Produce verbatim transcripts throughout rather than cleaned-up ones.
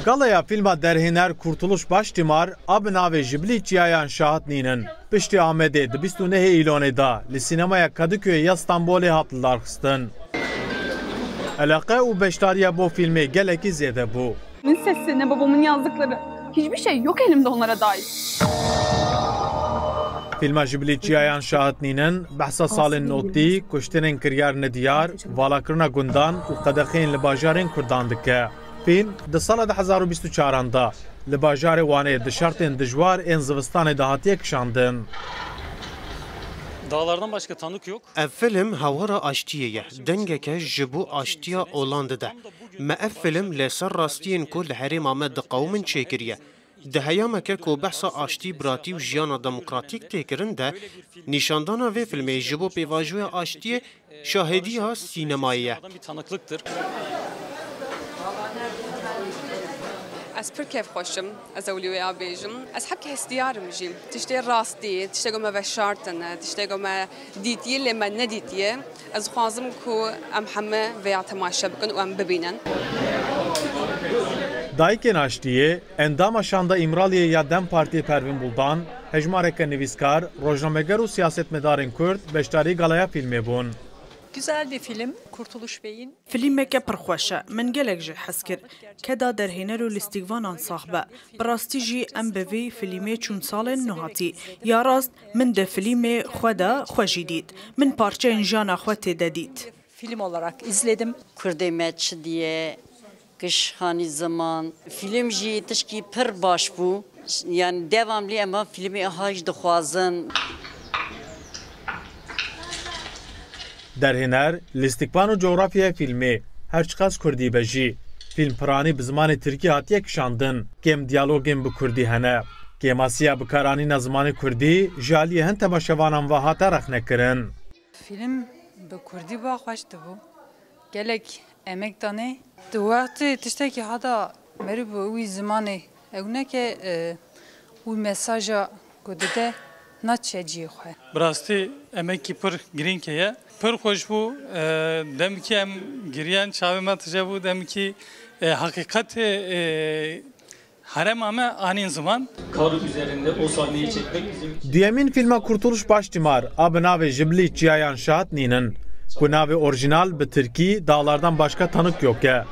Galeya fîlma derhêner Kurtuluş Baştimar a bi navê Ji bilî çiyayan şahid nînin. Piştî Amedê di bîst û nehê Îlonê de li sînemaya Kadıköyê ya Stenbolê hat lidarxistin. Eleqe û beşdariya bo fîlmê gelekî zêde bû. Kimin sesi, ne babamın yazdıkları. Hiçbir şey yok elimde onlara dair. Fîlma Ji bilî çiyayan şahid nînin behsa salên notî, kuştinên kiryar nediyar, valakirina gundan û qedexeyên li bajarên Kurdan dike. Fîlm di sala du hezar û bîst û çaran de li bajarê Wanê di şertên dijwar ên zivistanê de hatiye kişandin. Dağlardan başka tanık yok. Ev film hawara aştiyê ye. Dengeke ji bo aştiya olan dide. Me ev film li ser rastiyên ku li herêma me diqewimin çêkiriye. Di heyameke ku behsa aştî, biratî û jiyana demokratîk tê kirin de, nîşandana vê filmê ji bo pêvajoya aştiyê şahêdiya sînemayê ye. Bir tanıklıktır. Ez pir kêfxweş im, ez ewilî wê a bêjim. Ez heb hestiyar im jî. Tiştê rastî, tiştê ku me veşartine, tiştê ku me dîtiye lê me nedîtiye. Ez dixwazim ku em heme vêya temaşe bikin û em bibînin. Dayikên Aştiyê, endama Şanda Îmraliyê ya dem Partiyê Pervîn Buldan, hejmareke nivîskar, rojnameger û siyasetmedarên Kurd beşdarî galeya fîlmê bûn. Güzel bir film, Kurtuluş Bey'in. Filmeke pir xweş e, min gelek jê hez kir. Keda derhêner û lîstikvanan sax be. Bi rastî jî em bi vî filmê çûn salên nuhatî. Ya rast, min di filmê xwe de xwe jî dît. Min parçeyên jiyana xwe tê de dît. Film olarak izledim. Kurdê me çi diye, kişxanî ziman. Film jî tişkî pir baş bû. Yani devamlı em van filmê aha jî dixwazin. Derhêner, lîstikvan û cografyaya fîlmê, her çiqas kurdî be jî, fîlm piranî bi zimanê tirkî hatiye kişandin, kêm diyalogên bi kurdî hene. Kêmasiya bikaranîna zimanê kurdî ji aliyê hin temaşevanan ve hate rexnekirin. Fîlm bi kurdî ba xweş dibû. Gelek emek danê. Tu wextê tiştekî hada merî bi wî zimanê ew neke, e, wî mesaja ku dide naçe cihê xwe. Bi rastî emekî pir girîng heye. Pir xweş bû. E, demkî em giriyan, çavê me tije bû. Demkî, e, heqîqetê, e, herêma me anîn ziman. Karuk üzerinde o sahneyi çekmek bizim için. Duyemîn fîlma Kurtuluş Baştimar a bi navê Ji bilî çiyayan şahid nînin, ku navê orjînal bi tirkî Dağlardan Başka Tanık Yok e,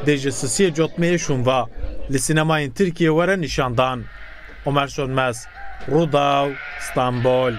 dê ji sisiyê cotmeyê şûn ve li sînemayên Tirkiyê were nîşandan. Omer Sönmez, Rûdaw, Stenbol.